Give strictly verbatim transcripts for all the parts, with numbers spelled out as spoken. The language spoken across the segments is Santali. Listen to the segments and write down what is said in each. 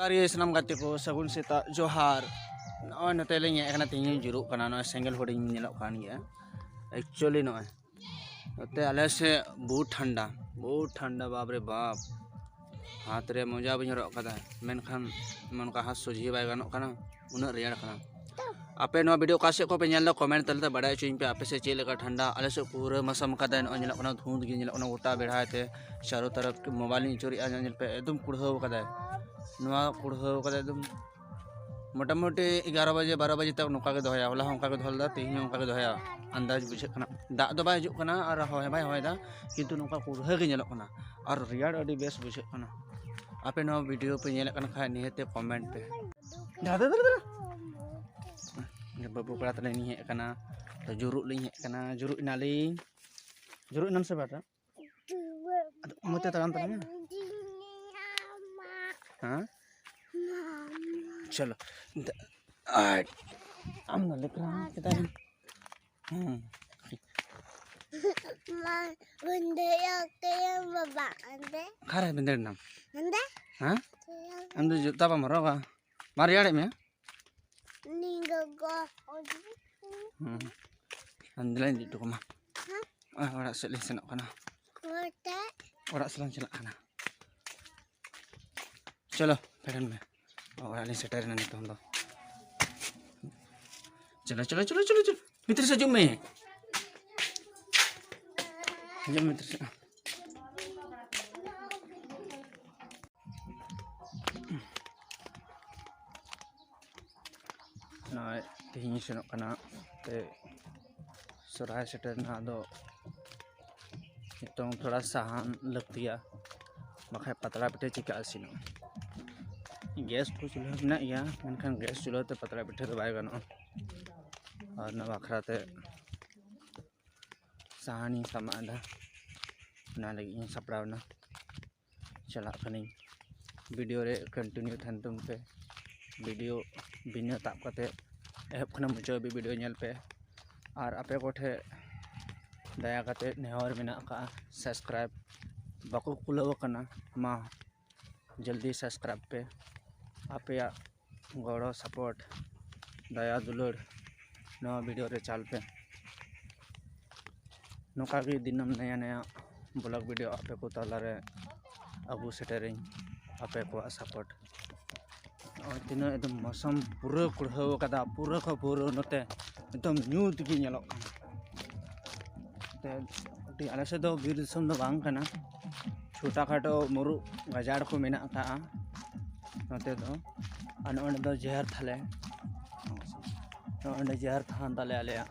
ᱟᱨ ᱤᱭᱟᱹ ᱥᱟᱱᱟᱢ ᱜᱟᱛᱮ ᱠᱚ, ᱥᱟᱹᱜᱩᱱ ᱥᱮᱛᱟᱜ, ᱡᱚᱦᱟᱨ᱾ ᱱᱚᱜᱼᱚᱭ ᱱᱚᱛᱮ ᱞᱤᱧ ᱦᱮᱡ ᱟᱠᱟᱱᱟ, ᱛᱮᱦᱮᱧ ᱞᱤᱧ ᱡᱩᱨᱩᱜ ᱠᱟᱱᱟ᱾ ᱱᱚᱜᱼᱚᱭ ᱥᱮᱸᱜᱮᱞ ᱦᱩᱰᱤᱧ ᱧᱮᱞᱚᱜ ᱠᱟᱱ ᱜᱮᱭᱟ᱾ Actually ᱱᱚᱜᱼᱚᱭ ᱱᱚᱛᱮ ᱟᱞᱮ ᱥᱮᱫ ᱵᱚᱦᱩᱛ ᱴᱷᱟᱱᱰᱟ, ᱵᱚᱦᱩᱛ ᱴᱷᱟᱱᱰᱟ, ᱵᱟᱯ ᱨᱮ ᱵᱟᱯ᱾ ᱦᱟᱛ ᱨᱮ ᱢᱚᱡᱟ ᱵᱟᱹᱧ ᱦᱚᱨᱚᱜ ᱠᱟᱫᱟ, ᱢᱮᱱᱠᱷᱟᱱ ᱱᱚᱝᱠᱟ ᱦᱟᱛ ᱥᱚᱡᱷᱮ ᱵᱟᱭ ᱜᱟᱱᱚᱜ ᱠᱟᱱᱟ, ᱩᱱᱟᱹᱜ ᱨᱮᱭᱟᱲ ᱠᱟᱱᱟ᱾ ᱟᱯᱮ ᱱᱚᱣᱟ video ᱚᱠᱟ ᱥᱮᱫ ᱠᱷᱚᱱ ᱯᱮ ᱧᱮᱞ ᱮᱫᱟ, comment ᱛᱟᱞᱟᱛᱮ ᱵᱟᱲᱟᱭ ᱦᱚᱪᱚᱧ ᱯᱮ᱾ ᱟᱯᱮ ᱥᱮᱫ ᱪᱮᱫ ᱞᱮᱠᱟ ᱴᱷᱟᱱᱰᱟ? ᱟᱞᱮ ᱥᱮᱫ ᱯᱩᱨᱟᱹ ᱢᱟᱥᱟᱢ ᱠᱟᱫᱟᱭ, ᱱᱚᱜᱼᱚᱭ ᱧᱮᱞᱚᱜ ᱠᱟᱱᱟ, ᱫᱷᱩᱸᱫ ᱜᱮ ᱧᱮᱞᱚᱜ ᱠᱟᱱᱟ ᱜᱚᱴᱟ ᱵᱮᱲᱦᱟᱭ ᱛᱮ᱾ ᱪᱟᱨᱚ ᱛᱚᱨᱚᱯ mobile ᱤᱧ ᱟᱹᱪᱩᱨᱮᱜᱼᱟ, ᱧᱮᱞ ᱯᱮ, ᱮᱠᱫᱚᱢ ᱠᱩᱲᱦᱟᱹᱣ ᱠᱟᱫᱟᱭ᱾ ᱱᱚᱣᱟ ᱠᱩᱲᱦᱟᱹᱣ ᱠᱟᱫᱟᱭ ᱮᱠᱫᱚᱢ᱾ ᱢᱚᱴᱟᱢᱩᱴᱤ ᱮᱜᱟᱨᱚ ᱵᱟᱡᱮ, ᱵᱟᱨᱚ ᱵᱟᱡᱮ ᱛᱟᱠ ᱱᱚᱝᱠᱟ ᱜᱮ ᱫᱚᱦᱚᱭᱟ᱾ ᱦᱚᱞᱟ ᱦᱚᱸ ᱚᱱᱠᱟ ᱜᱮ ᱫᱚᱦᱚ ᱞᱮᱫᱟ, ᱛᱮᱦᱮᱧ ᱦᱚᱸ ᱚᱱᱠᱟ ᱜᱮ ᱫᱚᱦᱚᱭᱟ᱾ ᱟᱱᱫᱟᱡᱽ ᱵᱩᱡᱷᱟᱹᱜ ᱠᱟᱱᱟ, ᱫᱟᱜ ᱫᱚ ᱵᱟᱭ ᱦᱤᱡᱩᱜ ᱠᱟᱱᱟ ᱟᱨ ᱦᱚᱭ ᱦᱚᱸ ᱵᱟᱭ ᱦᱚᱭ ᱮᱫᱟ, ᱠᱤᱱᱛᱩ ᱱᱚᱝᱠᱟ ᱠᱩᱲᱦᱟᱹ ᱜᱮ ᱧᱮᱞᱚᱜ ᱠᱟᱱᱟ ᱟᱨ ᱨᱮᱭᱟᱲ ᱟᱹᱰᱤ ᱵᱮᱥ ᱵᱩᱡᱷᱟᱹᱜ ᱠᱟᱱᱟ᱾ ᱟᱯᱮ ᱱᱚᱣᱟ video ᱯᱮ ᱧᱮᱞᱮᱫ ᱠᱟᱱ ᱠᱷᱟᱱ ᱱᱤᱦᱟᱹᱛ ᱛᱮ comment ᱯᱮ᱾ ᱫᱟᱫᱟ, ᱫᱟᱫᱟ, ᱫᱟᱫᱟ᱾ ᱵᱟᱹᱵᱩ ᱠᱚᱲᱟ ᱛᱟᱞᱤᱧ ᱦᱮᱡ ᱟᱠᱟᱱᱟ, ᱛᱚ ᱡᱩᱨᱩᱜ ᱞᱤᱧ ᱦᱮᱡ ᱟᱠᱟᱱᱟ, ᱡᱩᱨᱩᱜ ᱮᱱᱟᱞᱤᱧ᱾ ᱡᱩᱨᱩᱜ ᱮᱱᱟᱢ ᱥᱮ ᱵᱟᱝ? ᱟᱫᱚ ᱢᱚᱡᱽ ᱛᱮ ᱛᱟᱲᱟᱢ ᱛᱟᱲᱟᱢ ᱢᱮ᱾ ᱦᱮᱸ? ᱪᱚᱞᱚ᱾ ᱫᱟ-, ᱟᱭ᱾ ᱟᱢ ᱫᱚ ᱞᱮᱠᱨᱟ ᱪᱮᱫᱟᱜ ᱮᱢ? ᱦᱮᱸ᱾ ᱢᱟ, ᱵᱷᱤᱸᱫᱟᱹᱲ ᱚᱠᱛᱮ ᱵᱟᱵᱟ ᱚᱸᱰᱮ᱾ ᱚᱠᱟᱨᱮ ᱵᱷᱤᱸᱫᱟᱹᱲ ᱮᱱᱟᱢ? ᱚᱸᱰᱮ᱾ ᱦᱮᱸ? ᱟᱢ ᱫᱚ ᱡᱩᱛᱟ ᱵᱟᱢ ᱦᱚᱨᱚᱜᱟ? ᱵᱟᱝ ᱨᱮᱭᱟᱲᱮᱫ ᱢᱮᱭᱟ? ᱱᱤ ᱜᱚᱜᱚ᱾ ᱦᱩᱸ᱾ ᱟᱢ ᱫᱚᱞᱟᱧ ᱤᱫᱤ ᱦᱚᱴᱚ ᱠᱟᱢᱟ᱾ ᱦᱮᱸ? ᱚᱲᱟᱜ ᱥᱮᱫ ᱞᱤᱧ ᱥᱮᱱᱚᱜ ᱠᱟᱱᱟ᱾ ᱚᱠᱟᱛᱮ? ᱚᱲᱟᱜ ᱥᱮᱫ ᱞᱟᱝ ᱪᱟᱞᱟᱜ ᱠᱟᱱᱟ᱾ ᱪᱚᱞᱚ, ᱯᱷᱮᱰᱮᱱ ᱢᱮ᱾ ᱚᱲᱟᱜ ᱞᱤᱧ ᱥᱮᱴᱮᱨᱮᱱᱟ ᱱᱤᱛᱚᱝ ᱫᱚ᱾ ᱪᱚᱞᱚ, ᱪᱚᱞᱚ, ᱪᱚᱞᱚ, ᱪᱚᱞᱚ, ᱪᱚᱞᱚ᱾ ᱵᱷᱤᱛᱨᱤ ᱥᱮᱫ ᱦᱤᱡᱩᱜ ᱢᱮ᱾ ᱦᱤᱡᱩᱜ ᱢᱮ ᱵᱷᱤᱛᱨᱤ ᱥᱮᱫ᱾ ᱱᱚᱜᱼᱚᱭ ᱛᱮᱦᱮᱧ ᱥᱮᱱᱚᱜ ᱠᱟᱱᱟ, ᱛᱮ ᱥᱚᱨᱦᱟᱭ ᱥᱮᱴᱮᱨ ᱮᱱᱟ᱾ ᱟᱫᱚ ᱱᱤᱛᱚᱝ ᱛᱷᱚᱲᱟ ᱥᱟᱦᱟᱱ ᱞᱟᱹᱠᱛᱤᱭᱟ, ᱵᱟᱠᱷᱟᱡ ᱯᱟᱛᱲᱟ ᱯᱤᱴᱷᱟᱹ ᱪᱤᱠᱟ ᱤᱥᱤᱱᱚᱜᱼᱟ? ᱜᱮᱥ ᱠᱚ ᱪᱩᱞᱦᱟᱹ ᱢᱮᱱᱟᱜ ᱜᱮᱭᱟ, ᱢᱮᱱᱠᱷᱟᱱ ᱜᱮᱥ ᱪᱩᱞᱦᱟᱹ ᱛᱮ ᱯᱟᱛᱲᱟ ᱯᱤᱴᱷᱟᱹ ᱫᱚ ᱵᱟᱭ ᱜᱟᱱᱚᱜᱼᱟ᱾ ᱟᱨ ᱚᱱᱟ ᱵᱟᱠᱷᱨᱟ ᱛᱮ ᱥᱟᱦᱟᱱᱤᱧ ᱥᱟᱢᱟᱜ ᱮᱫᱟ, ᱚᱱᱟ ᱞᱟᱹᱜᱤᱫ ᱤᱧ ᱥᱟᱯᱲᱟᱣ ᱮᱱᱟ᱾ ᱪᱟᱞᱟᱜ ᱠᱟᱹᱱᱟᱹᱧ᱾ Video ᱨᱮ continue ᱛᱟᱦᱮᱱ ᱛᱟᱵᱚᱱ ᱯᱮ᱾ Video ᱵᱤᱱᱟᱹ ᱛᱟᱵ ᱠᱟᱛᱮ ᱮᱦᱚᱵ ᱠᱷᱚᱱᱟᱜ ᱢᱩᱪᱟᱹᱫ ᱦᱟᱹᱵᱤᱡ video ᱧᱮᱞ ᱯᱮ᱾ ᱟᱨ ᱟᱯᱮ ᱠᱚᱴᱷᱮᱱ ᱫᱟᱭᱟ ᱠᱟᱛᱮ ᱱᱮᱦᱚᱨ ᱢᱮᱱᱟᱜ ᱟᱠᱟᱫᱼᱟ, subscribe ᱵᱟᱠᱚ ᱠᱩᱞᱟᱹᱣ ᱟᱠᱟᱱᱟ, ᱢᱟ ᱡᱚᱞᱫᱤ subscribe ᱯᱮ᱾ ᱟᱯᱮᱭᱟᱜ ᱜᱚᱲᱚ ᱥᱟᱯᱳᱨᱴ, ᱫᱟᱭᱟ ᱫᱩᱞᱟᱹᱲ ᱱᱚᱣᱟ ᱵᱷᱤᱰᱤᱭᱳ ᱨᱮ ᱪᱟᱞ ᱯᱮ᱾ ᱱᱚᱝᱠᱟ ᱜᱮ ᱫᱤᱱᱟᱹᱢ ᱱᱟᱭᱟ ᱱᱟᱭᱟ ᱵᱞᱚᱜ ᱵᱷᱤᱰᱤᱭᱳ ᱟᱯᱮ ᱠᱚ ᱛᱟᱞᱟᱨᱮ ᱟᱹᱜᱩ ᱥᱮᱴᱮᱨᱟᱹᱧ, ᱟᱯᱮ ᱠᱚᱣᱟᱜ ᱥᱟᱯᱳᱨᱴ᱾ ᱱᱚᱜᱼᱚᱭ ᱛᱤᱱᱟᱹᱜ ᱮᱠᱫᱚᱢ ᱢᱳᱥᱚᱢ ᱯᱩᱨᱟᱹ ᱠᱩᱲᱦᱟᱹᱣ ᱠᱟᱫᱟ, ᱯᱩᱨᱟᱹ ᱠᱷᱚᱱ ᱯᱩᱨᱟᱹ ᱱᱚᱛᱮ ᱮᱠᱫᱚᱢ ᱧᱩᱛ ᱜᱮ ᱧᱮᱞᱚᱜ ᱠᱟᱱᱟ᱾ ᱛᱮ ᱟᱹᱰᱤ, ᱟᱞᱮ ᱥᱮᱫ ᱫᱚ ᱵᱤᱨ ᱫᱤᱥᱚᱢ ᱫᱚ ᱵᱟᱝ ᱠᱟᱱᱟ, ᱪᱷᱳᱴᱟ ᱠᱷᱟᱴᱳ ᱢᱩᱨᱩᱜ ᱜᱟᱡᱟᱲ ᱠᱚ ᱢᱮᱱᱟᱜ ᱟᱠᱟᱫᱼᱟ ᱱᱚᱛᱮ ᱫᱚ᱾ ᱟᱨ ᱱᱚᱜᱼᱚᱭ ᱫᱚ ᱡᱟᱦᱮᱨ ᱛᱷᱟᱱ ᱞᱮ, ᱱᱚᱜᱼᱚᱭ ᱡᱟᱦᱮᱨ ᱛᱷᱟᱱ ᱛᱟᱞᱮ, ᱟᱞᱮᱭᱟᱜ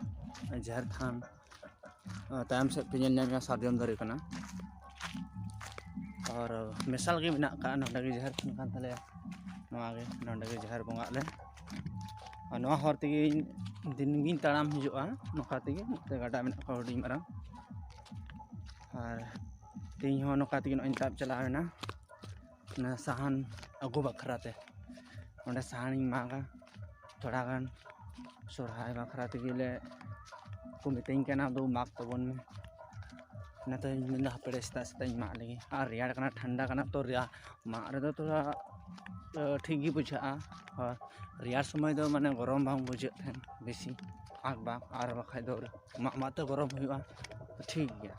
ᱡᱟᱦᱮᱨ ᱛᱷᱟᱱ᱾ ᱟᱨ ᱛᱟᱭᱚᱢ ᱥᱮᱫ ᱯᱮ ᱧᱮᱞ ᱧᱟᱢᱮᱫᱼᱟ, ᱥᱟᱨᱡᱚᱢ ᱫᱟᱨᱮ ᱠᱟᱱᱟ᱾ ᱟᱨ ᱢᱮᱥᱟᱞ ᱜᱮ ᱢᱮᱱᱟᱜ ᱟᱠᱟᱫᱼᱟ, ᱱᱚᱸᱰᱮ ᱜᱮ ᱡᱟᱦᱮᱨ ᱛᱷᱟᱱ ᱠᱟᱱ ᱛᱟᱞᱮᱭᱟ᱾ ᱱᱚᱣᱟ ᱜᱮ, ᱱᱚᱸᱰᱮ ᱜᱮ ᱡᱟᱦᱮᱨ ᱵᱚᱸᱜᱟᱜ ᱞᱮ᱾ ᱟᱨ ᱱᱚᱣᱟ ᱦᱚᱨ ᱛᱮᱜᱮ ᱤᱧ ᱫᱤᱱ ᱜᱤᱧ ᱛᱟᱲᱟᱢ ᱦᱤᱡᱩᱜᱼᱟ, ᱱᱚᱝᱠᱟ ᱛᱮᱜᱮ᱾ ᱱᱚᱛᱮ ᱜᱟᱰᱟ ᱢᱮᱱᱟᱜ ᱠᱚᱣᱟ ᱦᱩᱰᱤᱧ ᱢᱟᱨᱟᱝ᱾ ᱟᱨ ᱛᱮᱦᱮᱧ ᱦᱚᱸ ᱱᱚᱝᱠᱟ ᱛᱮᱜᱮ ᱱᱚᱜᱼᱚᱭ ᱤᱧ ᱛᱟᱵ ᱪᱟᱞᱟᱣ ᱮᱱᱟ᱾ ᱚᱱᱟ ᱥᱟᱦᱟᱱ ᱟᱹᱜᱩ ᱵᱟᱠᱷᱨᱟ ᱛᱮ᱾ ᱚᱸᱰᱮ ᱥᱟᱦᱟᱱᱤᱧ ᱢᱟᱜᱟ ᱛᱷᱚᱲᱟ ᱜᱟᱱ, ᱥᱚᱨᱦᱟᱭ ᱵᱟᱠᱷᱨᱟ ᱛᱮᱜᱮ ᱞᱮ ᱠᱚ ᱢᱤᱛᱟᱹᱧ ᱠᱟᱱᱟ, "ᱫᱩ, ᱢᱟᱜᱽ ᱛᱟᱵᱚᱱ ᱢᱮ᱾" ᱚᱱᱟᱛᱮᱧ ᱢᱮᱱᱫᱟ, "ᱦᱟᱯᱮ ᱥᱮᱛᱟᱜ ᱥᱮᱛᱟᱜ ᱤᱧ ᱢᱟᱜ ᱞᱮᱜᱮ᱾" ᱟᱨ ᱨᱮᱭᱟᱲ ᱠᱟᱱᱟ, ᱴᱷᱟᱱᱰᱟ ᱠᱟᱱᱟ, ᱛᱚ ᱨᱮᱭᱟᱲ, ᱢᱟᱜ ᱨᱮᱫᱚ ᱛᱷᱚᱲᱟ, ᱟᱹ, ᱴᱷᱤᱠ ᱜᱮ ᱵᱩᱡᱷᱟᱹᱜᱼᱟ᱾ ᱟᱨ ᱨᱮᱭᱟᱲ ᱥᱚᱢᱚᱭ ᱫᱚ ᱢᱟᱱᱮ ᱜᱚᱨᱚᱢ ᱵᱟᱝ ᱵᱩᱡᱷᱟᱹᱜ ᱛᱟᱦᱮᱱ ᱵᱮᱥᱤ, ᱟᱸᱠ ᱵᱟᱝ, ᱟᱨ ᱵᱟᱠᱷᱟᱡ ᱫᱚ ᱢᱟᱜ ᱢᱟᱜ ᱛᱮ ᱜᱚᱨᱚᱢ ᱦᱩᱭᱩᱜᱼᱟ, ᱴᱷᱤᱠ ᱜᱮᱭᱟ᱾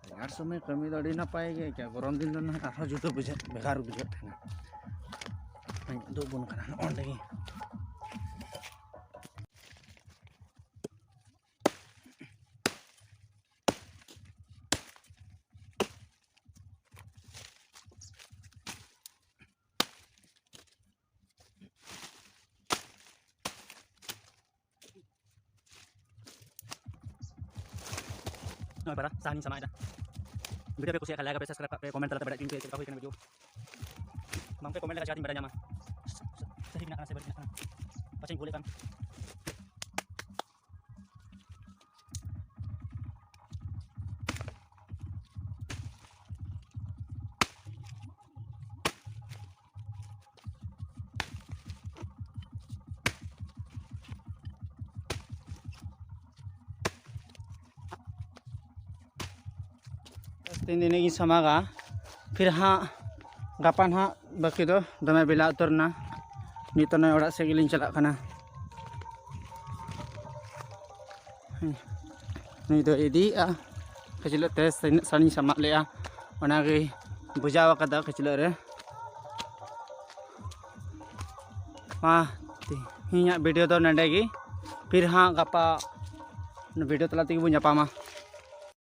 ᱨᱮᱭᱟᱲ ᱥᱚᱢᱚᱭ ᱠᱟᱹᱢᱤ ᱫᱚ ᱟᱹᱰᱤ ᱱᱟᱯᱟᱭ ᱜᱮ ᱟᱹᱭᱠᱟᱹᱜᱼᱟ, ᱜᱚᱨᱚᱢ ᱫᱤᱱ ᱫᱚ ᱱᱟᱦᱟᱜ ᱟᱨᱦᱚᱸ ᱡᱩᱫᱟᱹ ᱵᱩᱡᱷᱟᱹᱜ, ᱵᱷᱮᱜᱟᱨ ᱵᱩᱡᱷᱟᱹᱜ ᱛᱟᱦᱮᱱᱟ᱾ ᱩᱫᱩᱜ ᱟᱵᱚᱱ ᱠᱟᱱᱟ ᱱᱚᱜᱼᱚ ᱱᱚᱸᱰᱮ ᱜᱮ᱾ ᱱᱚᱜᱼᱚᱭ ᱯᱟᱨᱟ ᱥᱟᱦᱟᱱᱤᱧ ᱥᱟᱢᱟᱜ ᱮᱫᱟ᱾ ᱵᱷᱤᱰᱤᱭᱳ ᱯᱮ ᱠᱩᱥᱤᱭᱟᱜ ᱠᱷᱟᱱ ᱞᱟᱭᱤᱠ ᱟᱯᱮ, ᱥᱟᱵᱥᱠᱨᱟᱭᱤᱵ ᱠᱟᱜ ᱯᱮ, ᱠᱚᱢᱮᱱᱴ ᱛᱟᱞᱟᱛᱮ ᱵᱟᱲᱟᱭ ᱦᱚᱪᱚᱧ ᱯᱮ ᱪᱮᱫ ᱞᱮᱠᱟ ᱦᱩᱭ ᱠᱟᱱᱟ ᱵᱷᱤᱰᱤᱭᱳ᱾ ᱵᱟᱝ ᱯᱮ ᱠᱚᱢᱮᱱᱴ ᱞᱮᱠᱷᱟᱱ ᱪᱤᱠᱟᱹᱛᱤᱧ ᱵᱟᱲᱟᱭ ᱧᱟᱢᱟ? ᱥᱟᱹᱦᱤ ᱢᱮᱱᱟᱜ ᱠᱟᱱᱟ ᱥᱮ ᱵᱟᱹᱲᱤᱡ ᱢᱮᱱᱟᱜ ᱠᱟᱱᱟ? ᱯᱟᱪᱷᱮᱧ ᱵᱷᱩᱞᱮᱫ ᱠᱟᱱ᱾ ᱛᱮᱦᱮᱧ ᱫᱚ ᱤᱱᱟᱹᱜ ᱜᱤᱧ ᱥᱟᱢᱟᱜᱟ᱾ ᱯᱷᱤᱨ ᱦᱟᱸᱜ ᱜᱟᱯᱟ ᱱᱟᱦᱟᱜ ᱵᱟᱹᱠᱤ ᱫᱚ ᱫᱚᱢᱮ ᱵᱮᱞᱟ ᱩᱛᱟᱹᱨ ᱮᱱᱟ᱾ ᱱᱤᱛᱚᱜ ᱱᱚᱜᱼᱚᱭ ᱚᱲᱟᱜ ᱥᱮᱫ ᱜᱮᱞᱤᱧ ᱪᱟᱞᱟᱜ ᱠᱟᱱᱟ᱾ ᱱᱩᱭ ᱫᱚ ᱤᱫᱤᱭᱮᱫᱼᱟ ᱠᱷᱟᱹᱪᱞᱟᱹᱜ ᱛᱮ, ᱛᱤᱱᱟᱹᱜ ᱥᱟᱺᱜᱤᱧ ᱥᱟᱢᱟᱜ ᱞᱮᱫᱼᱟ ᱚᱱᱟᱜᱮ ᱵᱚᱡᱟᱣ ᱟᱠᱟᱫᱟ ᱠᱷᱟᱹᱪᱞᱟᱹᱜ ᱨᱮ᱾ ᱢᱟ ᱛᱮᱦᱮᱧᱟᱜ ᱵᱷᱤᱰᱤᱭᱳ ᱫᱚ ᱱᱚᱸᱰᱮ ᱜᱮ, ᱯᱷᱤᱨ ᱦᱟᱸᱜ ᱜᱟᱯᱟ ᱵᱷᱤᱰᱤᱭᱳ ᱛᱟᱞᱟ ᱛᱮᱜᱮ ᱵᱚᱱ ᱧᱟᱯᱟᱢᱟ᱾